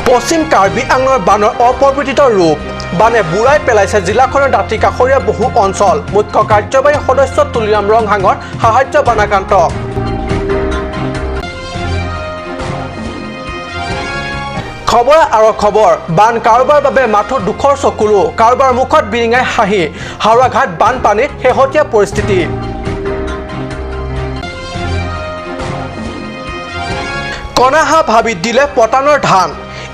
পশ্চিম কাৰ্বি আংলঙৰ বানৰ অপৰিৱৰ্তিত ৰূপ। বানে বুৰাই পেলাইছে জিলাখনৰ দাঁতি কাষৰীয়া বহু অঞ্চল। মুখ্য কাৰ্যবাহী সদস্য তুলিৰাম ৰংহাঙৰ সাহায্য বানাক্ৰান্ত। খবৰ আৰু খবৰ, বান কাৰোবাৰ বাবে মাথো দুখৰ চকুলো, কাৰোবাৰ মুখত বিৰিঙাই হাঁহি। হাওৰাঘাট বানপানীৰ শেহতীয়া পৰিস্থিতি। কণাহা ভাবি দিলে পতানৰ ধান।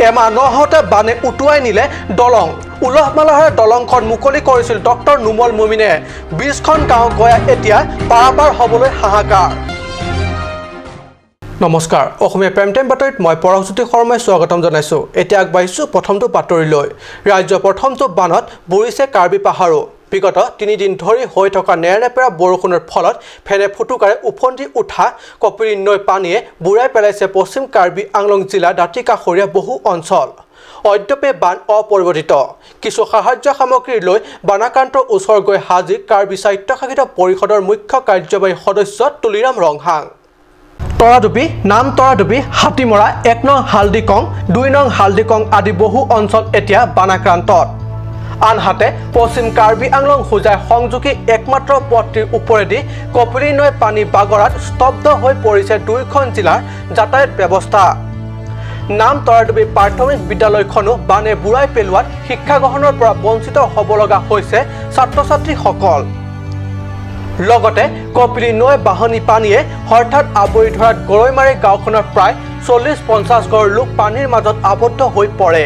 এমাহ নহওঁতে বানে উটুৱাই নিলে দলং। উলহ মালহেৰে দলংখন মুকলি কৰিছিল ডক্টৰ নুমল মুমিনে। 20খন গাঁও গয়া এতিয়া পাৰাপাৰ হ'বলৈ হাহাকাৰ। নমস্কাৰ, অসমীয়া প্ৰাইম টাইম বাতৰিত মই পৰশজ্যোতি শৰ্মাই স্বাগতম জনাইছোঁ। এতিয়া আগবাঢ়িছোঁ প্ৰথমটো বাতৰিলৈ। ৰাজ্যৰ প্ৰথমটো বানত বুৰিছে কাৰ্বি পাহাৰো। বিগত তিনিদিন ধৰি হৈ থকা নেৰানেপেৰা বৰষুণৰ ফলত ফেনে ফুটুকাৰে উফন্দি উঠা কপিলী নৈৰ পানীয়ে বুৰাই পেলাইছে পশ্চিম কাৰ্বি আংলং জিলাৰ দাঁতিকাষৰীয়া বহু অঞ্চল। অদ্যপে বান অপৰিৱৰ্তিত। কিছু সাহায্য সামগ্ৰী লৈ বানাক্ৰান্তৰ ওচৰ গৈ হাজিৰ কাৰ্বি স্বায়ত্তশাসিত পৰিষদৰ মুখ্য কাৰ্যবাহী সদস্য তুলিৰাম ৰংহাং। তৰাডুবি, নাম তৰাডুবি, হাতীমৰা, 1 নং হালদিকং, 2 নং হালদিকং আদি বহু অঞ্চল এতিয়া বানাক্ৰান্তত। আনহাতে পশ্চিম কাৰ্বি আংলং হোজাই সংযোগী একমাত্ৰ পথটিৰ ওপৰেদি কপিলী নৈ পানী বাগৰাত স্তব্ধ হৈ পৰিছে দুয়োখন জিলাৰ যাতায়াত ব্যৱস্থা। নাম তৰাডুবি প্ৰাথমিক বিদ্যালয়খনো বানে বুৰাই পেলোৱাত শিক্ষা গ্ৰহণৰ পৰা বঞ্চিত হ'ব লগা হৈছে ছাত্ৰ ছাত্ৰীসকল। লগতে কপিলী নৈ বাঢ়নী পানীয়ে হঠাৎ আৱৰি ধৰাত গৰৈমাৰী গাঁওখনৰ প্ৰায় 40-50 ঘৰ লোক পানীৰ মাজত আবদ্ধ হৈ পৰে।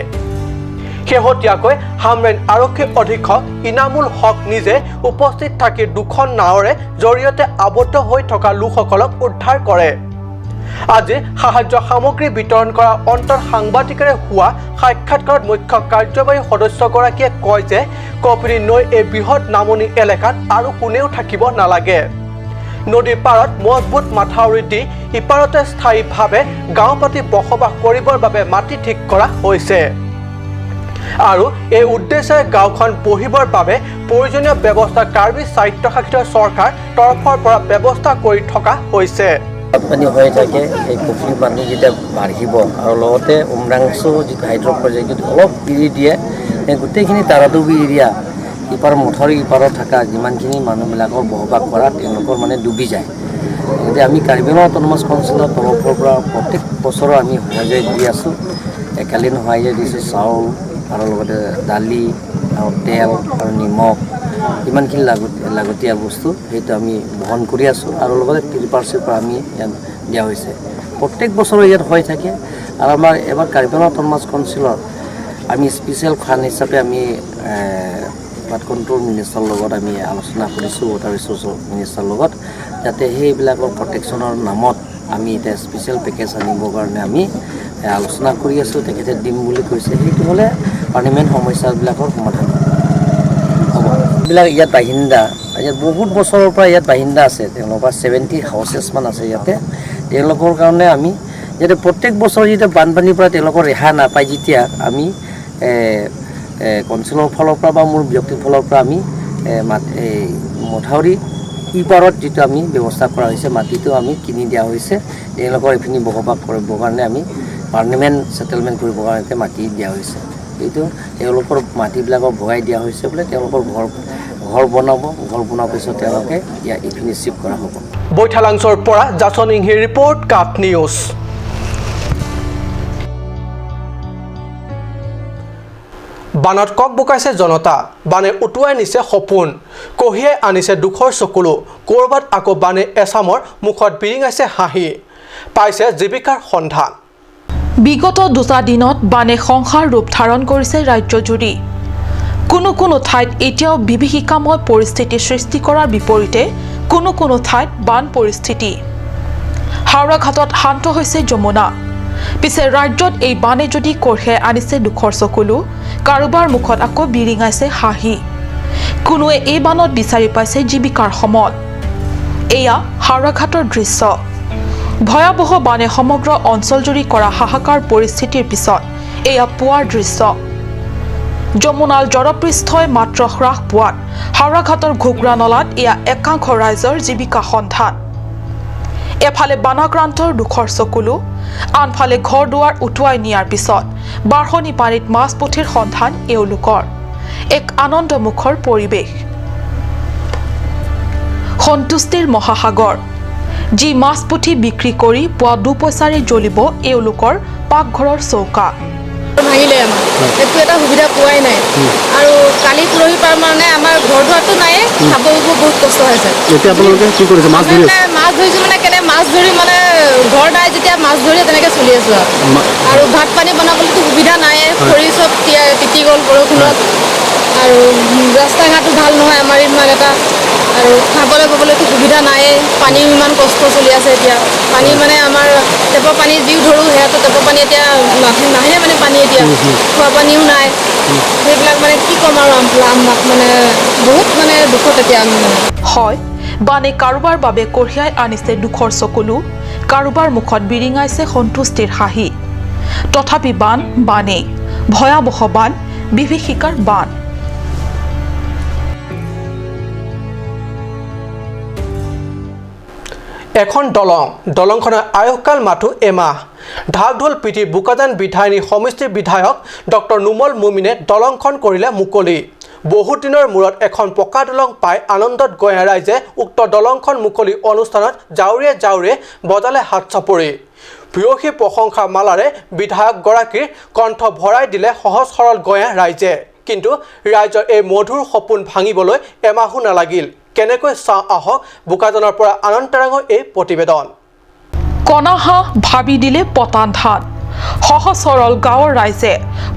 শেহতীয়াকৈ হামৰেণ আৰক্ষী অধীক্ষক ইনামুল হক নিজে উপস্থিত থাকি দুখন নাৱৰে জৰিয়তে আবদ্ধ হৈ থকা লোকসকলক উদ্ধাৰ কৰে। আজি সাহায্য সামগ্ৰী বিতৰণ কৰা অন্তত সাংবাদিকেৰে হোৱা সাক্ষাৎকাৰত মুখ্য কাৰ্যবাহী সদস্যগৰাকীয়ে কয় যে কপিলী নৈ এই বৃহৎ নামনি এলেকাত আৰু কোনেও থাকিব নালাগে। নদীৰ পাৰত মজবুত মাথাউৰি দি ইপাৰতে স্থায়ীভাৱে গাঁও পাতি বসবাস কৰিবৰ বাবে মাটি ঠিক কৰা হৈছে আৰু এই উদ্দেশ্যে গাঁওখন বহিবৰ বাবে প্ৰয়োজনীয় ব্যৱস্থা কাৰ্বি স্বায়ত্তশাসিত চৰকাৰ তৰফৰ পৰা ব্যৱস্থা কৰি থকা হৈছে। বানপানী হৈ থাকে, এই পুখুৰী পানী যেতিয়া বাঢ়িব আৰু লগতে উমৰাংচু যিটো হাইড্ৰ প্ৰজেক্ট যদি অলপ এৰি দিয়ে, সেই গোটেইখিনি তাৰাডুবি এৰিয়া ইপাৰ মথাউৰি ইপাৰত থকা যিমানখিনি মানুহবিলাকৰ বসবাস কৰা তেওঁলোকৰ মানে ডুবি যায়। গতিকে আমি কাৰ্বি আংলং অট'নমাছ কাউন্সিলৰ তৰফৰ পৰা প্ৰত্যেক বছৰৰ আমি সাহায্য দি আছোঁ। একালীন সাহায্য দিছোঁ, চাউল আৰু লগতে দালি আৰু তেল আৰু নিমখ, ইমানখিনি লাগতিয়াল বস্তু সেইটো আমি বহন কৰি আছোঁ। আৰু লগতে তিৰপাল চিৰপাল আমি ইয়াত দিয়া হৈছে। প্ৰত্যেক বছৰে ইয়াত হৈ থাকে। আৰু আমাৰ এবাৰ কাৰ্বি আংলং অট'নমাছ কাউন্সিলৰ আমি স্পেচিয়েল ফাণ্ড হিচাপে আমি ফ্লাড কণ্ট্ৰল মিনিষ্টাৰৰ লগত আমি আলোচনা কৰিছোঁ, ৱাটাৰ ৰিচ'ৰ্চৰ মিনিষ্টাৰৰ লগত, যাতে সেইবিলাকৰ প্ৰটেকশ্যনৰ নামত আমি এতিয়া স্পেচিয়েল পেকেজ আনিবৰ কাৰণে আমি আলোচনা কৰি আছোঁ। তেখেতে দিম বুলি কৈছে। সেইটো হ'লে পাৰ্মানেণ্ট সমস্যাবিলাকৰ সমাধান হ'ব। এইবিলাক ইয়াত বাসিন্দা, ইয়াত বহুত বছৰৰ পৰা ইয়াত বাসিন্দা আছে, তেওঁলোকৰ 70 হাউচেছমান আছে ইয়াতে। তেওঁলোকৰ কাৰণে আমি যাতে প্ৰত্যেক বছৰ যেতিয়া বানপানীৰ পৰা তেওঁলোকৰ ৰেহা নাপায়, যেতিয়া আমি কাউন্সিলৰ ফালৰ পৰা বা মোৰ ব্যক্তিৰ ফালৰ পৰা আমি এই মথাউৰি ইপাৰত যিটো আমি ব্যৱস্থা কৰা হৈছে, মাটিটো আমি কিনি দিয়া হৈছে। তেওঁলোকৰ এইখিনি বসবাস কৰিবৰ কাৰণে আমি পাৰ্মানেণ্ট ছেটেলমেণ্ট কৰিবৰ কাৰণে মাটি দিয়া হৈছে। এইটো তেওঁলোকৰ মাটিবিলাকক ভগাই দিয়া হৈছে বোলে। তেওঁলোকৰ ঘৰ বনাব, ঘৰ বনোৱাৰ পিছত তেওঁলোকে ইয়াত এইখিনি চিফ্ট কৰা হ'ব। বৈঠালাংছৰ পৰা জাচন ইংহিৰ ৰিপৰ্ট, কাট নিউজ। বানত কক বুকাইছে জনতা। বানে উটুৱাই নিছে সপোন, কঢ়িয়াই আনিছে দুখৰ চকুলো। ক'ৰবাত আকৌ বানে এচামৰ মুখত বিৰিঙাইছে হাঁহি, পাইছে জীৱিকাৰ সন্ধান। বিগত দুটা দিনত বানে সংসাৰ ৰূপ ধাৰণ কৰিছে ৰাজ্যজুৰি। কোনো কোনো ঠাইত এতিয়াও বিভীষিকাময় পৰিস্থিতি সৃষ্টি কৰাৰ বিপৰীতে কোনো কোনো ঠাইত বান পৰিস্থিতি। হাওৰাঘাটত শান্ত হৈছে যমুনা। পিছে ৰাজ্যত এই বানে যদি কঢ়িয়াই আনিছে দুখৰ চকুলো, কাৰোবাৰ মুখত আকৌ বিৰিঙাইছে হাঁহি। কোনোৱে এই বানত বিচাৰি পাইছে জীৱিকাৰ সমল। এয়া হাওৰাঘাটৰ দৃশ্য। ভয়াৱহ বানে সমগ্ৰ অঞ্চলজুৰি কৰা হাহাকাৰ পৰিস্থিতিৰ পিছত এয়া পুৱাৰ দৃশ্য। যমুনাৰ জলপৃষ্ঠই মাত্ৰ হ্ৰাস পোৱাত হাওৰাঘাটৰ ঘোগ্ৰা নলাত এয়া একাংশ ৰাইজৰ জীৱিকা সন্ধান। এফালে বানাক্ৰান্তৰ দুখৰ চকুলো, আনফালে ঘৰ দুৱাৰ উটুৱাই নিয়াৰ পিছত বাঢ়নী পানীত মাছ পুঠিৰ সন্ধান এওঁলোকৰ। এক আনন্দমুখৰ পৰিৱেশ, সন্তুষ্টিৰ মহাসাগৰ। যি মাছ পুঠি বিক্ৰী কৰি পোৱা দুপইচাৰে জ্বলিব এওঁলোকৰ পাকঘৰৰ চৌকা। ভাঙিলে আমাৰ একো এটা সুবিধা পোৱাই নাই আৰু কালি পৰহি পৰা মানে আমাৰ ঘৰ দুৱাৰটো নাইয়ে, খাব বহুত কষ্ট হৈছে। এতিয়া আপোনালোকে কি কৰিছে? মাছ ধৰি আছে? মাছ ধৰিছোঁ, মানে কেনে মাছ ধৰি মানে ঘৰ নাই যেতিয়া মাছ ধৰি তেনেকৈ চলি আছোঁ আৰু ভাত পানী বনাবলৈতো সুবিধা নাইয়ে, খৰি চব তিতি গ'ল বৰষুণত আৰু ৰাস্তা ঘাটো ভাল নহয় আমাৰ ইমান এটা আৰু খাবলৈ ববলৈতো সুবিধা নাইয়ে। পানীও ইমান কষ্ট চলি আছে এতিয়া। পানী মানে আমাৰ টেপৰ পানী যিও ধৰোঁ সেয়াতো টেপৰ পানী এতিয়া নাহে, মানে পানী এতিয়া খোৱা পানীও নাই। সেইবিলাক মানে কি ক'ম আৰু আমাক মানে বহুত মানে দুখত এতিয়া আমি মানে। হয়, বানে কাৰোবাৰ বাবে কঢ়িয়াই আনিছে দুখৰ চকুলো, কাৰোবাৰ মুখত বিৰিঙাইছে সন্তুষ্টিৰ হাঁহি। তথাপি বান বানেই, ভয়াৱহ বান, বিভীষিকাৰ বান। এখন দলং, দলংখনৰ আয়ুসকাল মাথো এমাহ। ঢাক ঢোল পিটি বোকাজান বিধায়িনী সমষ্টিৰ বিধায়ক ডক্টৰ নুমল মুমিনে দলংখন কৰিলে মুকলি। বহুত দিনৰ মূৰত এখন পকা দলং পাই আনন্দত গঞা ৰাইজে উক্ত দলংখন মুকলি অনুষ্ঠানত জাউৰিয়ে জাউৰিয়ে বজালে হাত চাপৰি। ভূয়সী প্ৰশংসা মালাৰে বিধায়কগৰাকীৰ কণ্ঠ ভৰাই দিলে সহজ সৰল গঞা ৰাইজে। কিন্তু ৰাইজৰ এই মধুৰ সপোন ভাঙিবলৈ এমাহো নালাগিল। কেনেকৈ চাওঁ আহক বোকাজানৰ পৰা আনন্দ তাৰাঙৰ এই প্ৰতিবেদন। কণাহাঁহ ভাবি দিলে পতান ধান। সহজ সৰল গাঁৱৰ ৰাইজে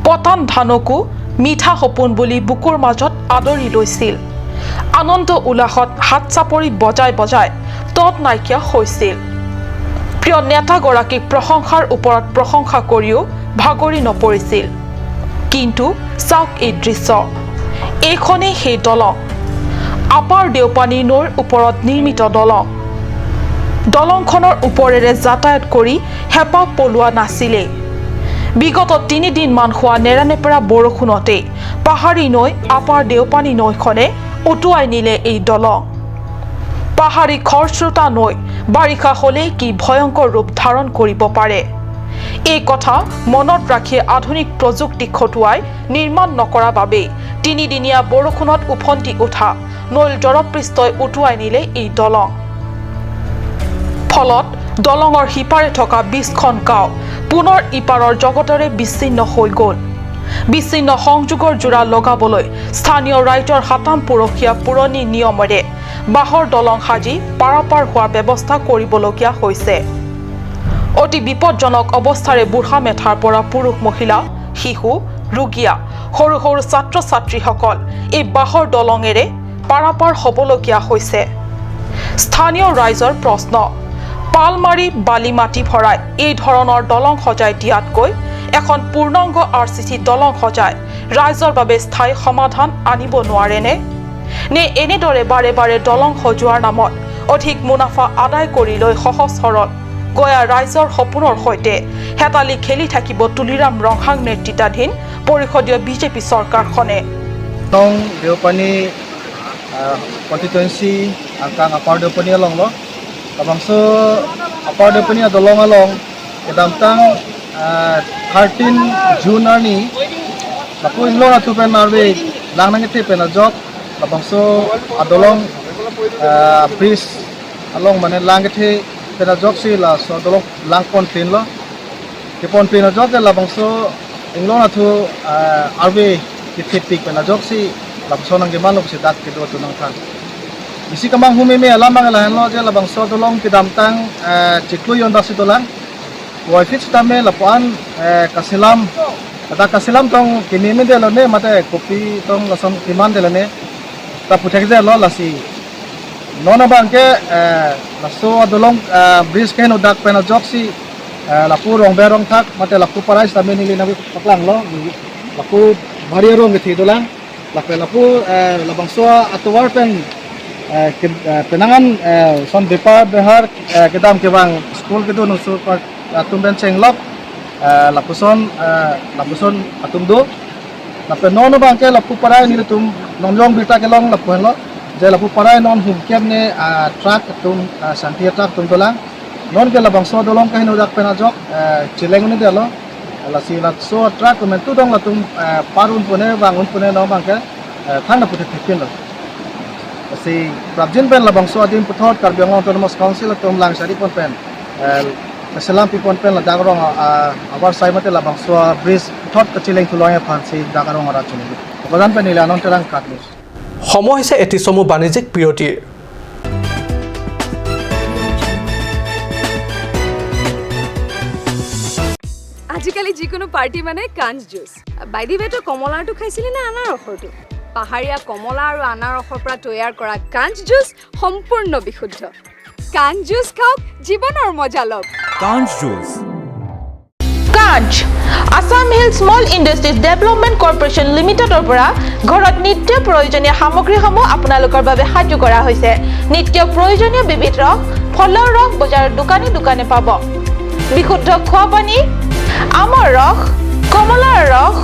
পতান ধানকো মিঠা সপোন বুলি বুকুৰ মাজত আদৰি লৈছিল। আনন্দ উল্লাসত হাত চাপৰি বজাই বজাই তত নাইকিয়া হৈছিল। প্ৰিয় নেতাগৰাকীক প্ৰশংসাৰ ওপৰত প্ৰশংসা কৰিও ভাগৰি নপৰিছিল। কিন্তু চাওক এই দৃশ্য, এইখনেই সেই দলং, আপাৰ দেওপানী নৈৰ ওপৰত নিৰ্মিত দলং। দলংখনৰ ওপৰেৰে যাতায়াত কৰি হেঁপাহ পলোৱা নাছিলেই। বিগত তিনিদিনমান হোৱা নেৰানেপেৰা বৰষুণতেই পাহাৰী নৈ আপাৰ দেওপানী নৈখনে উটুৱাই নিলে এই দলং। পাহাৰী খৰস্ৰোতা নৈ বাৰিষা হ'লেই কি ভয়ংকৰ ৰূপ ধাৰণ কৰিব পাৰে, এই কথা মনত ৰাখি আধুনিক প্ৰযুক্তি খটুৱাই নিৰ্মাণ নকৰা বাবেই তিনিদিনীয়া বৰষুণত উফন্দি উঠা নৈৰ জলপৃষ্ঠই উটুৱাই নিলে এই দলং। ফলত দলঙৰ সিপাৰে থকা 20খন গাঁও পুনৰ ইপাৰৰ জগতৰে বিচ্ছিন্ন হৈ গ'ল। বিচ্ছিন্ন সংযোগৰ যোৰা লগাবলৈ স্থানীয় ৰাইজৰ সাতাম পুৰখীয়া পুৰণি নিয়মেৰে বাঁহৰ দলং সাজি পাৰাপাৰ হোৱাৰ ব্যৱস্থা কৰিবলগীয়া হৈছে। অতি বিপদজনক অৱস্থাৰে বুঢ়া মেথাৰ পৰা পুৰুষ মহিলা, শিশু, ৰুগীয়া, সৰু সৰু ছাত্ৰ ছাত্ৰীসকল এই বাঁহৰ দলঙেৰে পাৰাপাৰ হ'বলগীয়া হৈছে। স্থানীয় ৰাইজৰ প্ৰশ্ন, পাল মাৰি বালি মাটি ভৰাই এই ধৰণৰ দলং সজাই দিয়াতকৈ এখন পূৰ্ণাংগ আৰ চি চি দলং সজাই ৰাইজৰ বাবে স্থায়ী সমাধান আনিব নোৱাৰেনে? নে এনেদৰে বাৰে বাৰে দলং সজোৱাৰ নামত অধিক মুনাফা আদায় কৰি লৈ সহজ সৰল গয়া ৰাইজৰ সপোনৰ সৈতে হেতালি খেলি থাকিব তুলিৰাম ৰংহাং নেতৃত্বাধীন পৰিষদীয় বিজেপি চৰকাৰখনে? Tong Deopani constituency angkang Upper Deopani along lo kabangso Upper Deopani dolong along kedamtang 13 June arni lapu inglo na tupen arbe lang nang ite pen ajok labangso adolong bridge along mane lang ite pen ajok si la so dolong lang pon pin lo ke pon pin ajok de labangso inglo na thu arbe ki tik pen ajok si labangso nang geman lo si dak ke do tu nang thang isi kamang humi me alamang lahan lo je labangso dolong kidamtang chiklu yon da si dolang wai fit tame lapuan kasilam ata kasilam tong kinimi de lo ne mate kopi tong lason kiman de lo ne ta puthek de lo lasi nona bangke laso dolong bridge ke no dak pen jok si lapu rong berong thak mate lapu parai tame nili nabi paklang lo lapu bari rong thi dolang lape lapu labangso atwar pen penangan son bepar behar kedam kebang school kedu nusu atum ben chenglok lapuson lapuson atum do lape nono bangke lapu parai ni tum nonjong bita kelong lapu lo je lapu parai non hum kem ne truck atum santia truck tum dolang Non ke la bangso dolong ka hinu dak pen ajok chileng ni delo la si la so truck men tu dong la tum parun pune bangun pune no bang ke thang na pute thepin lo si prabjin pen la bangso adim puthot Karbi Anglong Autonomous Council tum lang sari pon pen selam pipon pen la dagrong abar sai mate la bangso bridge puthot ka chileng thulong ya phan si dagrong ara chuni প্ৰদান pen ila non terang katnis. সময় হৈছে এটি চমু বাণিজ্যিক বিৰতিৰ। আজিকালি যিকোনো party মানে কাঞ্চ জুচ। বাই the ৱে, তই কমলাৰটো খাইছিলি নে আনাৰসৰটো? পাহাৰীয়া কমলা আৰু আনাৰসৰ পৰা তৈয়াৰ কৰা কাঞ্চ জুচ সম্পূৰ্ণ বিশুদ্ধ। কাঞ্চ জুচ খাওক, জীৱনৰ মজা লওক। কাঞ্চ juice. Kanch Assam hill small industries development corporation লিমিটেডৰ পৰা ঘৰত নিত্য প্ৰয়োজনীয় সামগ্ৰীসমূহ আপোনালোকৰ বাবে সাজু কৰা হৈছে। নিত্য প্ৰয়োজনীয় বিবিধ ৰস, ফলৰ ৰস বজাৰৰ দোকানে দোকানে পাব। বিশুদ্ধ খোৱা পানী, আমৰ ৰস, কমলাৰ ৰস,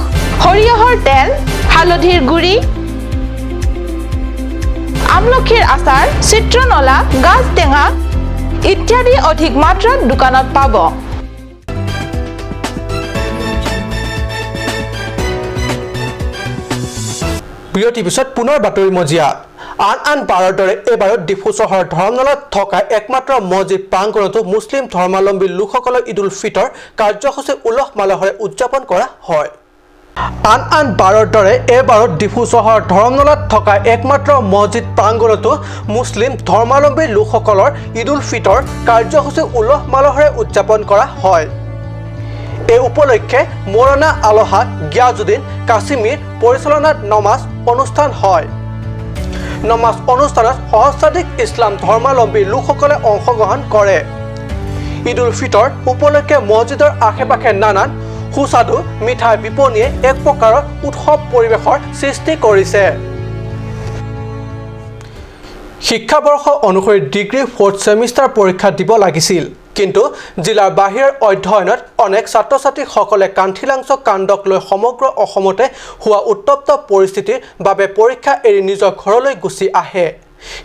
সৰিয়হৰ তেল, হালধিৰ গুড়ি, আমলখিৰ আচাৰ, চিত্ৰনলা, গাজ টেঙা ইত্যাদি অধিক মাত্ৰাত দোকানত পাব। বিৰতিৰ পিছত পুনৰ বাতৰি মজিয়াত। আন আন বাৰৰ দৰে এইবাৰো ডিফু চহৰৰ ধৰমনলাত থকা একমাত্ৰ মছজিদ প্ৰাংগণতো মুছলিম ধৰ্মাৱলম্বী লোকসকলৰ ঈদ উল ফিতৰ কাৰ্যসূচী উলহ মালহেৰে উদযাপন কৰা হয়। আন আন বাৰৰ দৰে এইবাৰো ডিফু চহৰৰ ধৰমনলাত থকা একমাত্ৰ মছজিদ প্ৰাংগণতো মুছলিম ধৰ্মাৱলম্বী লোকসকলৰ ঈদ উল ফিতৰ কাৰ্যসূচী উলহ মালহেৰে উদযাপন কৰা হয়। এই উপলক্ষে মৌলানা আলহাদ গিয়াজুদ্দিন কাছিমিৰ পৰিচালনাত নমাজ অনুষ্ঠান হয়। নমাজ অনুষ্ঠানত সহস্ৰাধিক ইছলাম ধৰ্মাৱলম্বী লোকসকলে অংশগ্ৰহণ কৰে। ঈদ উল ফিতৰ উপলক্ষে মছজিদৰ আশে পাশে নানান সুস্বাদু মিঠাই বিপণীয়ে এক প্ৰকাৰৰ উৎসৱ পৰিৱেশৰ সৃষ্টি কৰিছে। শিক্ষাবৰ্ষ অনুসৰি ডিগ্ৰী ফ'ৰ্থ ছেমিষ্টাৰ পৰীক্ষা দিব লাগিছিল, কিন্তু জিলাৰ বাহিৰৰ অধ্যয়নত অনেক ছাত্ৰ ছাত্ৰীসকলে কান্থিলাংছ কাণ্ডক লৈ সমগ্ৰ অসমতে হোৱা উত্তপ্ত পৰিস্থিতিৰ বাবে পৰীক্ষা এৰি নিজৰ ঘৰলৈ গুচি আহে।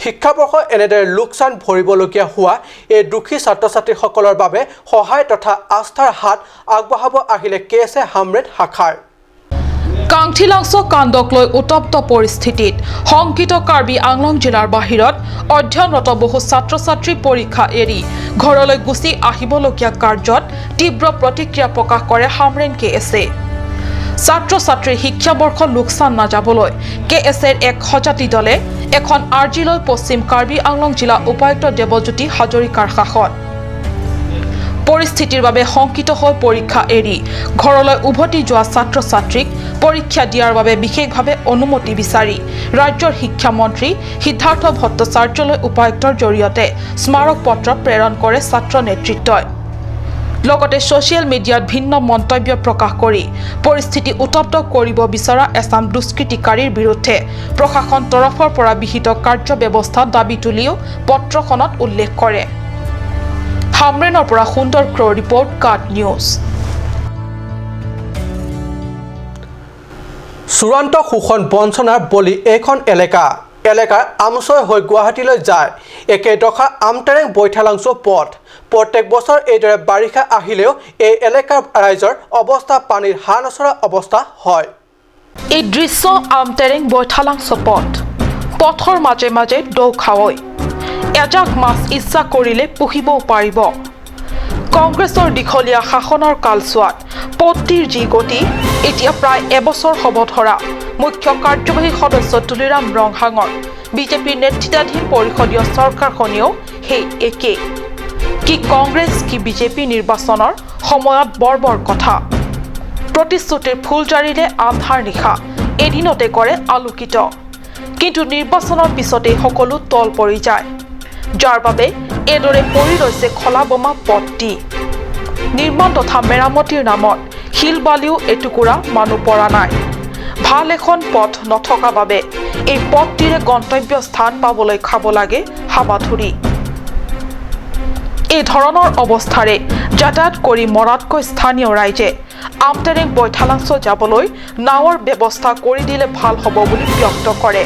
শিক্ষাবৰ্ষ এনেদৰে লোকচান ভৰিবলগীয়া হোৱা এই দুখী ছাত্ৰ ছাত্ৰীসকলৰ বাবে সহায় তথা আস্থাৰ হাত আগবঢ়াব আহিলে কে এছ এ হামৰেড শাখাৰ। কাংথিলাংছ কাণ্ডক লৈ উত্তপ্ত পৰিস্থিতিত শংকিত কাৰ্বি আংলং জিলাৰ বাহিৰত অধ্যয়নৰত বহু ছাত্ৰ ছাত্ৰী পৰীক্ষা এৰি ঘৰলৈ গুচি আহিবলগীয়া কাৰ্যত তীব্ৰ প্ৰতিক্ৰিয়া প্ৰকাশ কৰে হামৰেন কে এছ এ। ছাত্ৰ ছাত্ৰীৰ শিক্ষাবৰ্ষ লোকচান নাযাবলৈ কে এছ এৰ এক সজাতি দলে এখন আৰ্জি লৈ পশ্চিম কাৰ্বি আংলং জিলা উপায়ুক্ত দেৱজ্যোতি হাজৰিকাৰ কাষত। পৰিস্থিতিৰ বাবে শংকিত হৈ পৰীক্ষা এৰি ঘৰলৈ উভতি যোৱা ছাত্ৰ ছাত্ৰীক পৰীক্ষা দিয়াৰ বাবে বিশেষভাৱে অনুমতি বিচাৰি ৰাজ্যৰ শিক্ষামন্ত্ৰী সিদ্ধাৰ্থ ভট্টাচাৰ্যলৈ উপায়ুক্তৰ জৰিয়তে স্মাৰক পত্ৰ প্ৰেৰণ কৰে ছাত্ৰ নেতৃত্বই। লগতে ছ'চিয়েল মিডিয়াত ভিন্ন মন্তব্য প্ৰকাশ কৰি পৰিস্থিতি উত্তপ্ত কৰিব বিচৰা এচাম দুষ্কৃতিকাৰীৰ বিৰুদ্ধে প্ৰশাসন তৰফৰ পৰা বিহিত কাৰ্যব্যৱস্থা দাবী তুলিও পত্ৰখনত উল্লেখ কৰে। হামৰেনৰ পৰা সুন্দৰ ক্ৰ' ৰিপৰ্ট, কাট নিউজ। চূড়ান্ত শোষণ বঞ্চনাৰ বলি এইখন এলেকা। এলেকাৰ আমচৈ হৈ গুৱাহাটীলৈ যায় একেডোখৰ আমটেৰেং বৈঠালাংছ পথ। প্ৰত্যেক বছৰ এইদৰে বাৰিষা আহিলেও এই এলেকাৰ ৰাইজৰ অৱস্থা পানীৰ হাঁহ নচৰা অৱস্থা হয়। এই দৃশ্য আমটেৰেং বৈঠালাংছ পথ। পথৰ মাজে মাজে দৌ খাৱৈ, এজাক মাছ ইচ্ছা কৰিলে পুহিবও পাৰিব। কংগ্ৰেছৰ দীঘলীয়া শাসনৰ কালচোৱাত পথটিৰ যি গতি, এতিয়া প্ৰায় এবছৰ হ'ব ধৰা মুখ্য কাৰ্যবাহী সদস্য তুলিৰাম ৰংহাঙৰ বিজেপিৰ নেতৃত্বাধীন পৰিষদীয় চৰকাৰখনেও সেই একেই। কি কংগ্ৰেছ কি বিজেপি নিৰ্বাচনৰ সময়ত বৰ বৰ কথা, প্ৰতিশ্ৰুতিৰ ফুলজাৰিৰে আন্ধাৰ নিশা এদিনতে কৰে আলোকিত, কিন্তু নিৰ্বাচনৰ পিছতেই সকলো তল পৰি যায়, যাৰ বাবে এইদৰে পৰি ৰৈছে খলা বমা পথটি। নিৰ্মাণ তথা মেৰামতিৰ নামত শিল বালিও এটুকুৰা মানুহ পৰা নাই। ভাল এখন পথ নথকা বাবে এই পথটিৰে গন্তব্য স্থান পাবলৈ খাব লাগে হাবাথুৰি। এই ধৰণৰ অৱস্থাৰে যাতায়াত কৰি মৰাতকৈ স্থানীয় ৰাইজে আমটেৰেং বৈঠালাংছ যাবলৈ নাৱৰ ব্যৱস্থা কৰি দিলে ভাল হ'ব বুলি ব্যক্ত কৰে।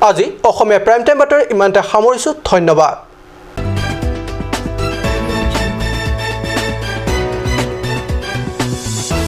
আজি অসমীয়া প্ৰাইম টাইম বাতৰি ইমানতে সামৰিছোঁ। ধন্যবাদ।